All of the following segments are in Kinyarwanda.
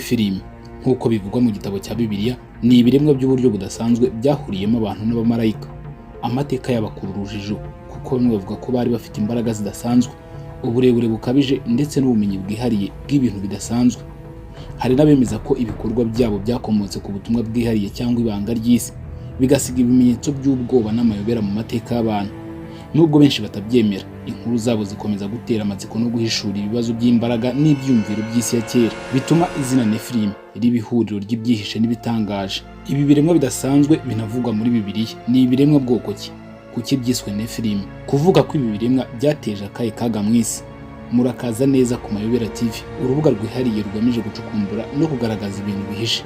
Nephilim, nk'uko bivugwa mu gitabo cya Bibiliya, ni ibiremwa by'uburyo budasanzwe byahuriyemo abantu n'abamarayika. Amateka yabo akura urujijo, kuko bamwe bavuga ko bari bafite imbaraga zidasanzwe, uburebure bukabije ndetse n'ubumenyi bwihariye bw'ibintu bidasanzwe. Hari n'abemeza ko ibikorwa byabo byakomotse ku butumwa bwihariye cyangwa ibanga ry'isi, bigasiga ibimenyetso by'ubwoba n'amayobera mu mateka y'abantu. Nubwo benshi batabyemera, inkuru zabo zikomeza gutera amatsiko no guhishura ibibazo by'imbaraga n'ibyumviro by'isi ya kera, bituma izina Nephilim riba ihuriro ry'ibyihishe n'ibitangaje. Ibi biremwa bidasanzwe binavugwa muri Bibiliya ni ibiremwa bwoko ki? Kuki byiswe Nephilim? Kuvuga ko ibi biremwa byateje akahe kaga mu isi? Murakaza neza ku Mayobera TV, urubuga rwihariye rugamije gucukumbura no kugaragaza ibintu bihishe,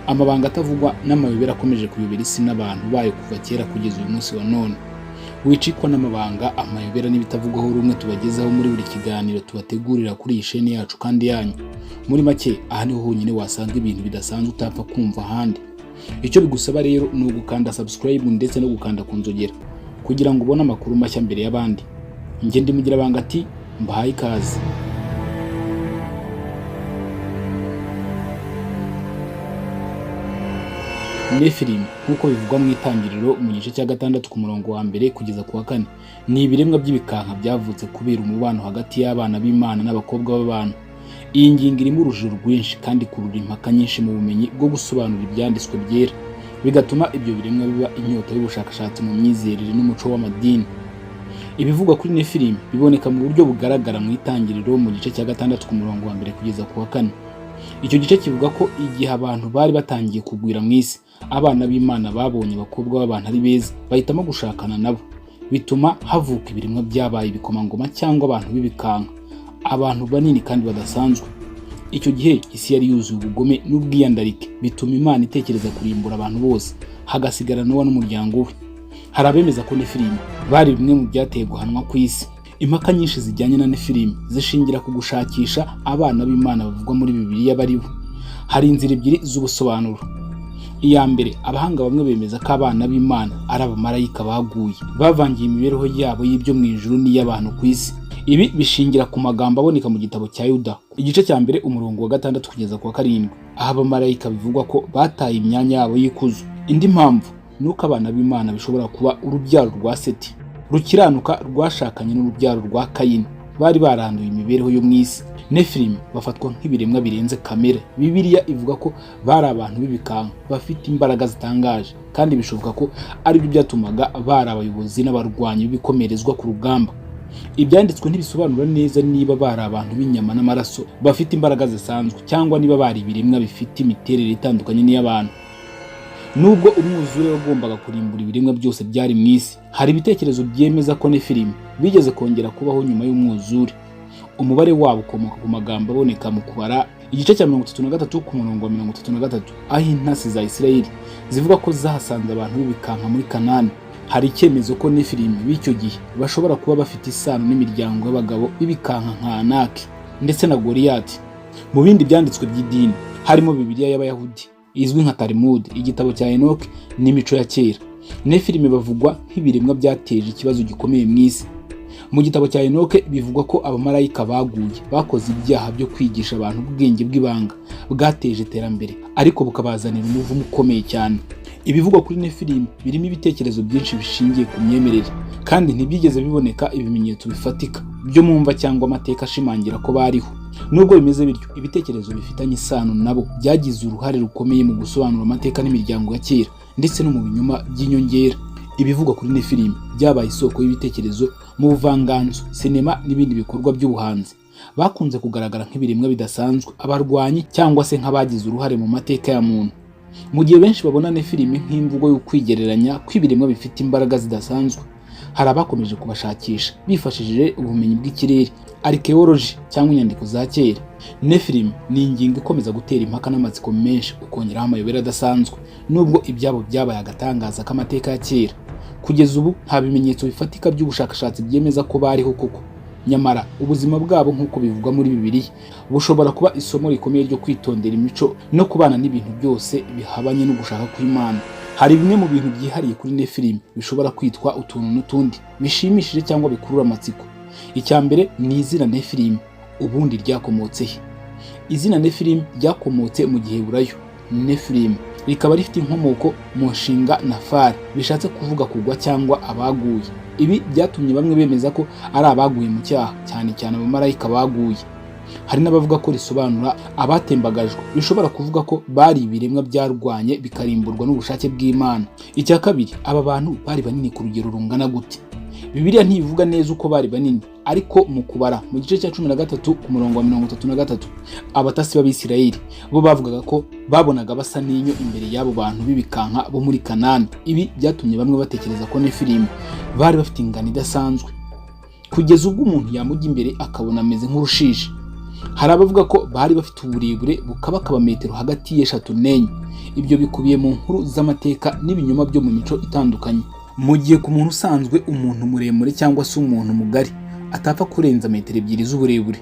amabanga atavugwa n'amayobera akomeje kuyobera isi n'abantu bayo kuva kera kugeza uyu munsi wa none. Wicikwa n'amabanga, amayobera n'ibitavugwaho rumwe tubagezaho muri buri kiganiro tubategurira kuri iyi sheni yacu kandi yanyu. Muri make, aha niho honyine wasanga ibintu bidasanzwe utapfa kumva ahandi. Icyo bigusaba rero ni ugukanda subscribe ndetse no gukanda ku nzogera kugira ngo ubone amakuru mashya mbere y'abandi. Njye ndi Mugirabanga, ati mbahaye ikaze. Nephilim, nk'uko bivugwa mu Itangiriro mu gice cya 6 ku murongo wa 1 kugeza ku wa 4, ni ibiremwa by'ibikanka byavutse kubera umubano hagati y'abana b'Imana n'abakobwa b'abantu. Iyi ngingo irimo urujijo rwinshi kandi ikurura impaka nyinshi mu bumenyi bwo gusobanura ibyanditswe byera, bigatuma ibyo biremwa biba inyota y'ubushakashatsi mu myizerere n'umuco w'amadini. Ibivugwa kuri Nephilim biboneka mu buryo bugaragara mu Itangiriro mu gice cya 6 ku murongo wa 1 kugeza ku wa 4. Icyo gice kivuga ko igihe abantu bari batangiye kugwira mu isi, abana b'Imana babonye abakobwa b'abantu ari beza, bahitamo gushakana nabo, bituma havuka ibiremwa byabaye ibikomangoma cyangwa abantu b'ibikanka, abantu banini kandi badasanzwe. Icyo gihe isi yari yuzuye ubugome n'ubwiyandarike, bituma Imana itekereza kurimbura abantu bose, hagasigara Nowa n'umuryango we. Hari abemeza ko Nephilim bari bimwe mu byateye guhanwa ku isi. Impaka nyinshi zijyanye na Nephilim zishingira ku gushakisha abana b'Imana bavugwa muri Bibiliya bari bo. Hari inzira ebyiri z'ubusobanuro. Iya mbere, abahanga bamwe bemeza ko abana b'Imana ari abamarayika baguye, bavangiye imibereho yabo y'ibyo mu ijuru n'iy'abantu ku isi. Ibi bishingira ku magambo aboneka mu gitabo cya Yuda, igice cya 1, umurongo wa 6 kugeza ku wa 7, aho abamarayika bivugwa ko bataye imyanya yabo y'ikuzo. Indi mpamvu ni uko abana b'Imana bishobora kuba urubyaro rwa Seti rukiranuka rwashakanye n'urubyaro rwa Kayini, bari baranduye imibereho yo mu isi. Nephilim bafatwa nk'ibiremwa birenze kamere. Bibiliya ivuga ko bari abantu b'ibikanka bafite imbaraga zitangaje, kandi bishoboka ko aribyo byatumaga bari abayobozi n'abarwanyi b'ibikomerezwa ku rugamba. Ibyanditswe ntibisobanura neza niba bari abantu b'inyama n'amaraso bafite imbaraga zisanzwe, cyangwa niba bari ibiremwa bifite imiterere itandukanye n'iy'abantu. Nubwo umwuzure wagombaga kurimbura ibiremwa byose byari mu isi, hari ibitekerezo byemeza ko Nephilim bigeze kongera kubaho nyuma y'umwuzure. Umubare wabo ukomoka ku magambo aboneka mu Kubara, igice cya 33 ku murongo wa 33, aho intasi za Isirayeli zivuga ko zahasanze abantu b'ibikanka muri Kanani. Hari icyemezo ko Nephilim b'icyo gihe bashobora kuba bafite isano n'imiryango y'abagabo b'ibikanka nka Anaki ndetse na Goliyati. Mu bindi byanditswe by'idini, harimo Bibiliya y'Abayahudi izwi nka Talmud, igitabo cya Enoch n'imico ya kera, Nephilim bavugwa nk'ibiremwa byateje ikibazo gikomeye mu isi. Mu gitabo cya Enoch bivugwa ko abamarayika baguye bakoze ibyaha byo kwigisha abantu ubwenge bw'ibanga bwateje iterambere, ariko bukabazanira umuvumo ukomeye cyane. Ibivugwa kuri Nephilim birimo ibitekerezo byinshi bishingiye ku myemerere, kandi ntibyigeze biboneka ibimenyetso bifatika byo mu mva cyangwa amateka ashimangira ko bariho. Nubwo bimeze bityo, ibitekerezo bifitanye isano nabo byagize uruhare rukomeye mu gusobanura amateka n'imiryango ya kera, ndetse no mu binyoma by'inyongera. Ibivugwa kuri Nephilim byabaye isoko y'ibitekerezo mu buvanganzo, sinema n'ibindi bikorwa by'ubuhanzi. Bakunze kugaragara nk'ibiremwa bidasanzwe, abarwanyi cyangwa se nk'abagize uruhare mu mateka ya muntu. Mu gihe benshi babona Nephilim nk'imvugo y'ukwigereranya kw'ibiremwa bifite imbaraga zidasanzwe, hari abakomeje kubashakisha bifashishije ubumenyi bw'ikirere, archaeology cyangwa inyandiko za kera. Nephilim ni ingingo ikomeza gutera impaka n'amatsiko menshi, ukongeraho amayobera adasanzwe. Nubwo ibyabo byabaye agatangaza k'amateka ya kera, kugeza ubu nta bimenyetso bifatika by'ubushakashatsi byemeza ko bariho koko. Nyamara ubuzima bwabo, nk'uko bivugwa muri Bibiliya, bushobora kuba isomo rikomeye ryo kwitondera imico no kubana n'ibintu byose bihabanye no gushaka kw'Imana. Hari bimwe mu bintu byihariye kuri Nephilim bishobora kwitwa utuntu n'utundi bishimishije cyangwa bikurura amatsiko. Icya mbere ni izina Nephilim ubundi ryakomotse he? Izina Nefilimu ryakomotse mu Giheburayo Nefilim, rikaba rifite inkomoko mu nshinga nafari, bishatse kuvuga kugwa cyangwa abaguye. Ibi byatumye bamwe bemeza ko ari abaguye mu cyaha, cyane cyane abamarayika baguye. Hari n'abavuga ko risobanura abatembagajwe, bishobora kuvuga ko bari ibiremwa byarwanye bikarimburwa n'ubushake bw'Imana. Icya kabiri, aba bantu bari banini ku rugero rungana gute? Bibiliya ntibivuga neza uko bari banini, ariko mu Kubara mu gice cya 13 ku murongo wa 33, abatasi b'Abisirayeli bo bavugaga ko babonaga basa n'inyo imbere y'abo bantu b'ibikanka bo muri Kanani. Ibi byatumye bamwe batekereza ko Nefilimu bari bafite ingano idasanzwe, kugeza ubwo umuntu yamujya imbere akabona ameze nk'urushishi. Hari abavuga ko bari bafite uburebure bukabakaba metero hagati y'eshatu n'enye. Ibyo bikubiye mu nkuru z'amateka n'ibinyoma byo mu mico itandukanye, mu gihe ku muntu usanzwe, umuntu muremure cyangwa se umuntu mugari atapfa kurenza metero 2 z'uburebure.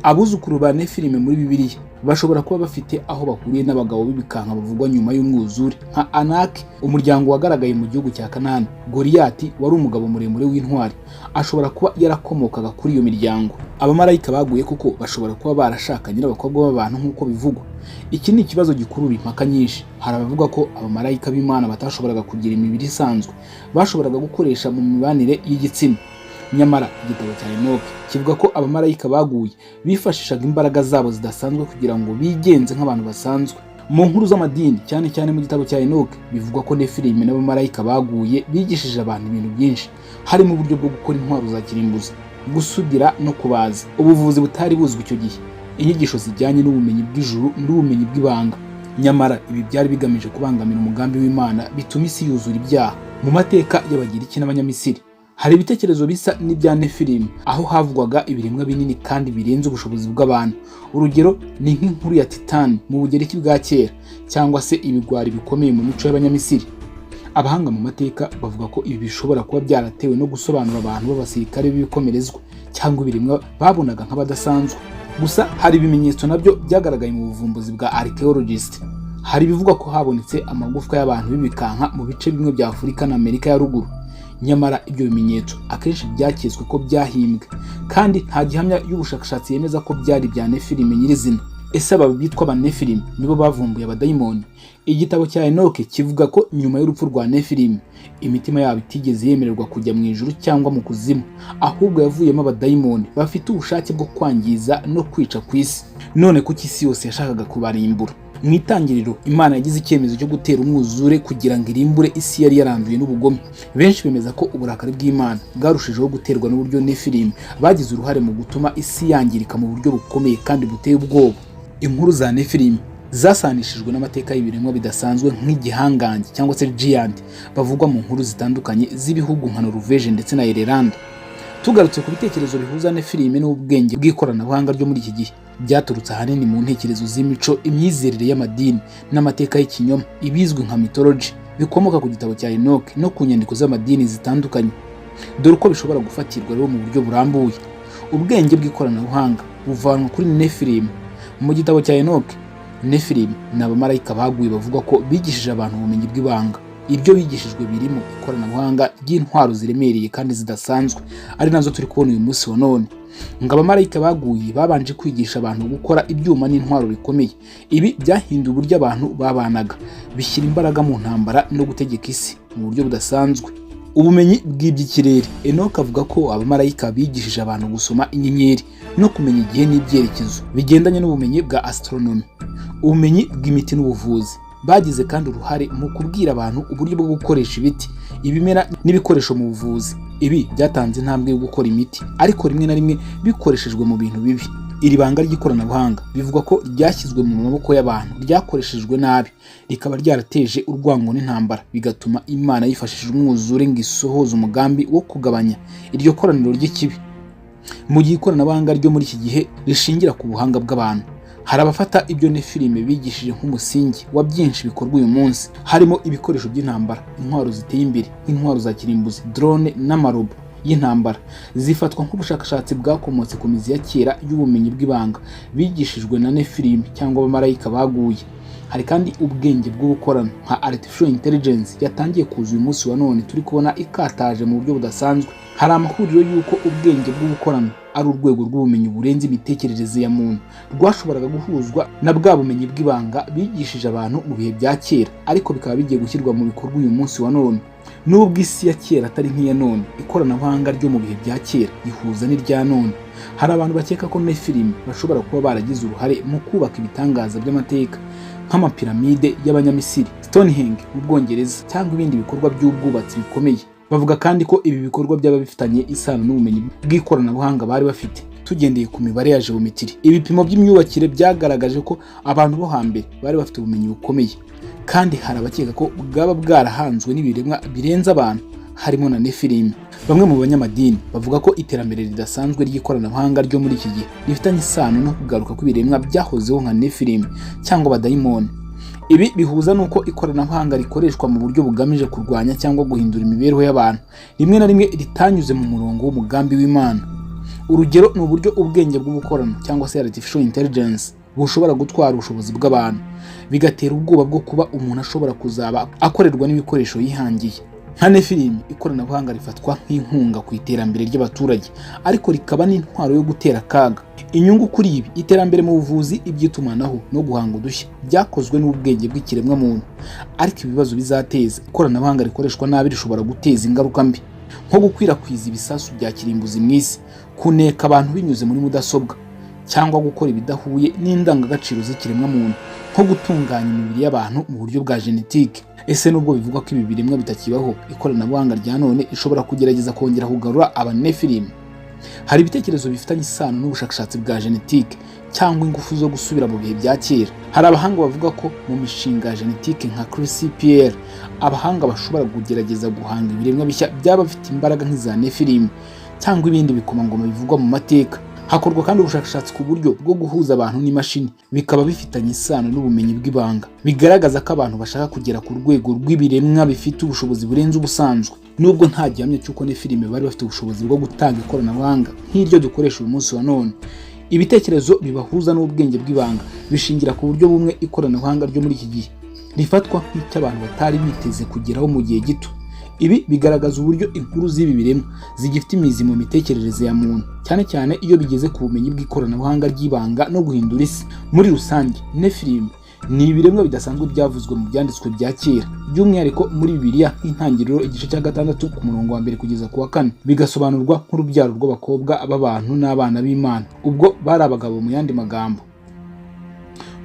Abuzukuru ba Nefilime muri Bibiliya bashobora kuba bafite aho bahuriye n'abagabo b'ibikanka bavugwa nyuma y'umwuzure, nka Anaki, umuryango wagaragaye mu gihugu cya Kanani. Goliyati wari umugabo muremure w'intwari ashobora kuba yarakomokaga kuri iyo miryango. Abamarayika baguye kuko bashobora kuba barashakanye n'abakobwa b'abantu nk'uko bivugwa? Iki ni ikibazo gikurura impaka nyinshi. Hari abavuga ko abamarayika b'Imana batashoboraga kugira imibiri isanzwe bashoboraga gukoresha mu mibanire y'igitsina. Nyamara igitabo cya Enoke kivuga ko abamarayika baguye bifashishaga imbaraga zabo zidasanzwe kugira ngo bigenze nk'abantu basanzwe. Mu nkuru z'amadini, cyane cyane mu gitabo cya Enoke, bivugwa ko Nefilime n'abamarayika baguye bigishije abantu ibintu byinshi, harimo uburyo bwo gukora intwaro za kirimbuzi, gusudira no kubaza, ubuvuzi butari buzwi icyo gihe, inyigisho zijyanye n'ubumenyi bw'ijuru n'ubumenyi bw'ibanga. Nyamara ibi byari bigamije kubangamira umugambi w'Imana, bituma isi yuzura ibyaha. Mu mateka y'Abagiriki n'Abanyamisiri hari ibitekerezo bisa n'ibya Nefilimu, aho havugwaga ibiremwa binini kandi birenze ubushobozi bw'abantu. Urugero ni nk'inkuru ya Titani mu Bugereki bwa kera, cyangwa se ibigwari bikomeye mu mico y'Abanyamisiri. Abahanga mu mateka bavuga ko ibi bishobora kuba byaratewe no gusobanura abantu b'abasirikare b'ibikomerezwa cyangwa ibiremwa babonaga nk'abadasanzwe. Gusa hari ibimenyetso nabyo byagaragaye mu buvumbuzi bwa archaeologist. Hari ibivugwa ko habonetse amagufwa y'abantu b'ibikanka mu bice bimwe bya Afurika na Amerika ya Ruguru. Nyamara ibyo bimenyetso akenshi byaketswe ko byahimbwe, kandi nta gihamya y'ubushakashatsi yemeza ko byari ibya Nefilime nyirizina. Ese aba bitwa Abanefilime nibo bavumbuye abadayimoni? Igitabo cya Enoke kivuga ko nyuma y'urupfu rwa Nefilime imitima yabo itigeze yemererwa kujya mu ijuru cyangwa mu kuzimu, ahubwo yavuyemo abadayimoni bafite ubushake bwo kwangiza no kwica ku isi. None kuki isi yose yashakaga kubarimbura? Mu itangiriro, Imana yagize icyemezo cyo gutera umwuzure kugira ngo irimbure isi yari yaranduye n'ubugome. Benshi bemeza ko uburakari bw'Imana bwarushijeho guterwa n'uburyo Nefilime bagize uruhare mu gutuma isi yangirika mu buryo bukomeye kandi buteye ubwoba. Inkuru za Nefilime zasanishijwe n'amateka y'ibiremwa bidasanzwe nk'igihangange cyangwa se giant bavugwa mu nkuru zitandukanye z'ibihugu nka Norvège ndetse na Ireland. Tugarutse ku bitekerezo bihuza Nefilime n'ubwenge bw'ikoranabuhanga ryo muri iki gihe, byaturutse ahanini mu ntekerezo z'imico, imyizerere y'amadini n'amateka y'ikinyoma, ibizwi nka mythology, bikomoka ku gitabo cya Enoch no ku nyandiko z'amadini zitandukanye. Dore uko bishobora gufatirwa rero mu buryo burambuye. Ubwenge bw'ikoranabuhanga buvanwa kuri Nefilime mu gitabo cya Enoch. Nefilime ni abamarayika baguye bavuga ko bigishije abantu ubumenyi bw'ibanga. Ibyo bigishijwe birimo ikoranabuhanga ry'intwaro ziremereye kandi zidasanzwe, ari nazo turi kubona uyu munsi wa none. Ngo abamarayika baguye babanje kwigisha abantu gukora ibyuma n'intwaro bikomeye. Ibi byahinduye uburyo abantu babanaga, bishyira imbaraga mu ntambara no gutegeka isi mu buryo budasanzwe. Ubumenyi bw'iby'ikirere: Enoch avuga ko abamarayika bigishije abantu gusoma inyenyeri no kumenya igihe n'ibyerekezo bigendanye n'ubumenyi bwa astronomy. Ubumenyi bw'imiti n'ubuvuzi: bagize kandi uruhare mu kubwira abantu uburyo bwo gukoresha ibiti, ibimera n'ibikoresho mu buvuzi. Ibi byatanze intambwe yo gukora imiti, ariko rimwe na rimwe bikoreshejwe mu bintu bibi. Iri banga ry'ikoranabuhanga bivugwa ko ryashyizwe mu maboko y'abantu ryakoreshejwe nabi, rikaba ryarateje urwango n'intambara, bigatuma Imana yifashishije umwuzure ngo isohoze umugambi wo kugabanya iryo koraniro ry'ikibi. Mu gihe ikoranabuhanga ryo muri iki gihe rishingira ku buhanga bw'abantu, hari abafata ibyo Nefilime bigishije nk'umusingi wa byinshi bikorwa uyu munsi, harimo ibikoresho by'intambara. Intwaro ziteye imbere nk'intwaro za kirimbuzi, drone n'amarobo y'intambara zifatwa nk'ubushakashatsi bwakomotse ku mizi ya kera y'ubumenyi bw'ibanga bigishijwe na Nefilime cyangwa abamarayika baguye. Hari kandi ubwenge bw'ubukorano nka artificial intelligence yatangiye kuza uyu munsi wa none, turi kubona ikataje mu buryo budasanzwe. Hari amahuriro y'uko ubwenge bw'ubukorano ari urwego rw'ubumenyi burenze imitekerereze ya muntu, rwashoboraga guhuzwa na bwa bumenyi bw'ibanga bigishije abantu mu bihe bya kera, ariko bikaba bigiye gushyirwa mu bikorwa uyu munsi wa none. Nubwo isi ya kera atari nk'iya none, ikoranabuhanga ryo mu bihe bya kera rihuza n'irya none. Hari abantu bakeka ko Nefilimu bashobora kuba baragize uruhare mu kubaka ibitangaza by'amateka nk'amapiramide y'Abanyamisiri, Stonehenge mu Bwongereza, cyangwa ibindi bikorwa by'ubwubatsi bikomeye. Bavuga kandi ko ibi bikorwa byaba bifitanye isano n'ubumenyi bw'ikoranabuhanga bari bafite. Tugendeye ku mibare ya geometry, ibipimo by'imyubakire byagaragaje ko abantu bo hambere bari bafite ubumenyi bukomeye, kandi hari abakeka ko bwaba bwarahanzwe n'ibiremwa birenze abantu, harimo na Nefilimu. Bamwe mu banyamadini bavuga ko iterambere ridasanzwe ry'ikoranabuhanga ryo muri iki gihe rifitanye isano no kugaruka kw'ibiremwa byahozeho nka Nefilimu cyangwa abadayimoni. Ibi bihuza n'uko ikoranabuhanga rikoreshwa mu buryo bugamije kurwanya cyangwa guhindura imibereho y'abantu, rimwe na rimwe ritanyuze mu murongo w'umugambi w'Imana. Urugero ni uburyo ubwenge bw'ubukorano cyangwa se artificial intelligence bushobora gutwara ubushobozi bw'abantu, bigatera ubwoba bwo kuba umuntu ashobora kuzaba akorerwa n'ibikoresho yihangiye. Nka Nefilimu, ikoranabuhanga rifatwa nk'inkunga ku iterambere ry'abaturage, ariko rikaba n'intwaro yo gutera akaga. Inyungu kuri ibi: iterambere mu buvuzi, iby'itumanaho no guhanga udushya byakozwe n'ubwenge bw'ikiremwamuntu. Ariko ibibazo bizateza: ikoranabuhanga rikoreshwa nabi rishobora guteza ingaruka mbi, nko gukwirakwiza ibisasu bya kirimbuzi mu isi, kuneka abantu binyuze muri mudasobwa, cyangwa gukora ibidahuye n'indangagaciro z'ikiremwamuntu, nko gutunganya imibiri y'abantu mu buryo bwa genetike. Ese nubwo bivugwa ko ibi biremwa bitakibaho, ikoranabuhanga rya none rishobora kugerageza kongera kugarura Abanefilimu? Hari ibitekerezo bifitanye isano n'ubushakashatsi bwa genetike cyangwa ingufu zo gusubira mu bihe bya kera. Hari abahanga bavuga ko mu mishinga ya genetike nka CRISPR, abahanga bashobora kugerageza guhanga ibiremwa bishya byaba bifite imbaraga nk'iza Nefilimu cyangwa ibindi bikomangoma bivugwa mu mateka. Hakorwa kandi ubushakashatsi ku buryo bwo guhuza abantu n'imashini, bikaba bifitanye isano n'ubumenyi bw'ibanga, bigaragaza ko abantu bashaka kugera ku rwego rw'ibiremwa bifite ubushobozi burenze ubusanzwe. Nubwo nta gihamya cy'uko Nefilime bari bafite ubushobozi bwo gutanga ikoranabuhanga nk'iryo dukoresha uyu munsi wa none, ibitekerezo bibahuza n'ubwenge bw'ibanga bishingira ku buryo bumwe ikoranabuhanga ryo muri iki gihe rifatwa nk'icy'abantu batari biteze kugeraho mu gihe gito. Ibi bigaragaza uburyo inkuru z'ibi biremwa zigifite imizi mu mitekerereze ya muntu, cyane cyane iyo bigeze ku bumenyi bw'ikoranabuhanga ry'ibanga no guhindura isi. Muri rusange, Nefilime ni ibiremwa bidasanzwe byavuzwe mu byanditswe bya kera, by'umwihariko muri Bibiliya, nk'Intangiriro igice cya 6 ku murongo wa 1 kugeza ku wa 4, bigasobanurwa nk'urubyaro rw'abakobwa b'abantu n'abana b'Imana, ubwo bari abagabo mu yandi magambo.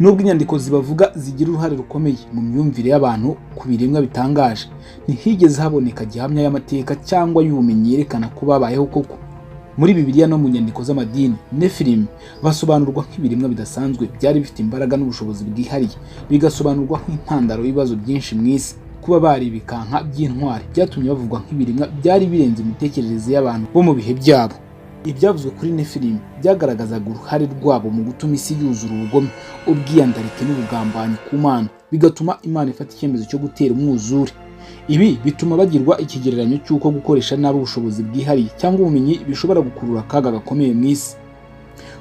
Nubwo inyandiko zibavuga zigira uruhare rukomeye mu myumvire y'abantu ku biremwa bitangaje, ntihigeze haboneka gihamya y'amateka cyangwa y'ubumenyi yerekana ko babayeho koko. Muri Bibiliya no mu nyandiko z'amadini, Nefilime basobanurwa nk'ibiremwa bidasanzwe byari bifite imbaraga n'ubushobozi bwihariye, bigasobanurwa nk'intandaro y'ibibazo byinshi mu isi. Kuba bari ibikanka by'intwari byatumye bavugwa nk'ibiremwa byari birenze imitekerereze y'abantu bo mu bihe byabo. Ibyavuzwe kuri Nefilime byagaragazaga uruhare rwabo mu gutuma isi yuzura ubugome, ubwiyandarike n'ubugambanyi ku Mana, bigatuma Imana ifata icyemezo cyo gutera umwuzure. Ibi bituma bagirwa ikigereranyo cy'uko gukoresha nabi ubushobozi bwihariye cyangwa ubumenyi bishobora gukurura akaga gakomeye mu isi.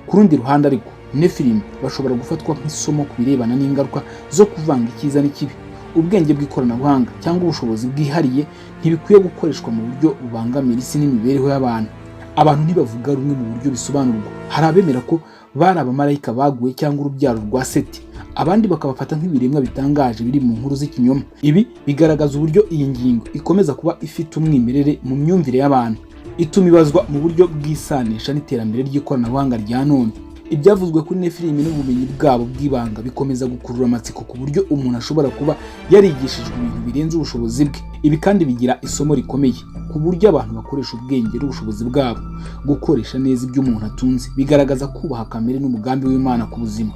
Ku rundi ruhande ariko, Nefilime bashobora gufatwa nk'isomo ku birebana n'ingaruka zo kuvanga icyiza n'ikibi. Ubwenge bw'ikoranabuhanga cyangwa ubushobozi bwihariye ntibikwiye gukoreshwa mu buryo bubangamira isi n'imibereho y'abantu. Abantu ntibavuga rumwe mu buryo bisobanurwa. Hari abemera ko bari abamarayika baguye cyangwa urubyaro rwa Seti, abandi bakabafata nk'ibiremwa bitangaje biri mu nkuru z'ikinyoma. Ibi bigaragaza uburyo iyi ngingo ikomeza kuba ifite umwimerere mu myumvire y'abantu, ituma ibazwa mu buryo bw'isanisha n'iterambere ry'ikoranabuhanga rya none. Ibyavuzwe kuri Nefilime n'ubumenyi bwabo bw'ibanga bikomeza gukurura amatsiko ku buryo umuntu ashobora kuba yarigishijwe ibintu birenze ubushobozi bwe. Ibi kandi bigira isomo rikomeye ku buryo abantu bakoresha ubwenge n'ubushobozi bwabo. Gukoresha neza ibyo umuntu atunze bigaragaza kubaha kamere n'umugambi w'Imana ku buzima.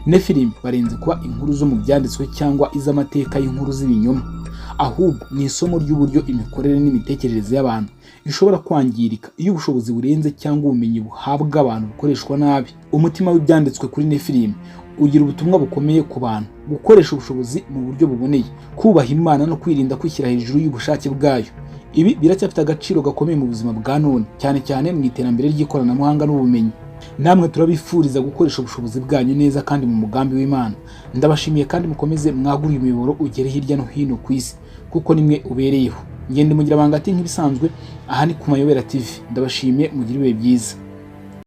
Nefilime barenze kuba inkuru zo mu byanditswe cyangwa iz'amateka y'inkuru z'ibinyoma, ahubwo ni isomo ry'uburyo imikorere n'imitekerereze y'abantu ishobora kwangirika iyo ubushobozi burenze cyangwa ubumenyi buhabwa abantu bukoreshwa nabi. Umutima w'ibyanditswe kuri Nefilime ugira ubutumwa bukomeye ku bantu: gukoresha ubushobozi mu buryo buboneye, kubaha Imana no kwirinda kwishyira hejuru y'ubushake bwayo. Ibi biracyafite agaciro gakomeye mu buzima bwa none, cyane cyane mu iterambere ry'ikoranabuhanga n'ubumenyi. Namwe turabifuriza gukoresha ubushobozi bwanyu neza kandi mu mugambi w'Imana. Ndabashimiye kandi mukomeze mwagure uyu muyoboro ugere hirya no hino ku isi, kuko nimwe ubereyeho. Ngende mugira banga ati nk'ibisanzwe, aha ni ku Mayobera TV. Ndabashimiye, mugire ibihe byiza.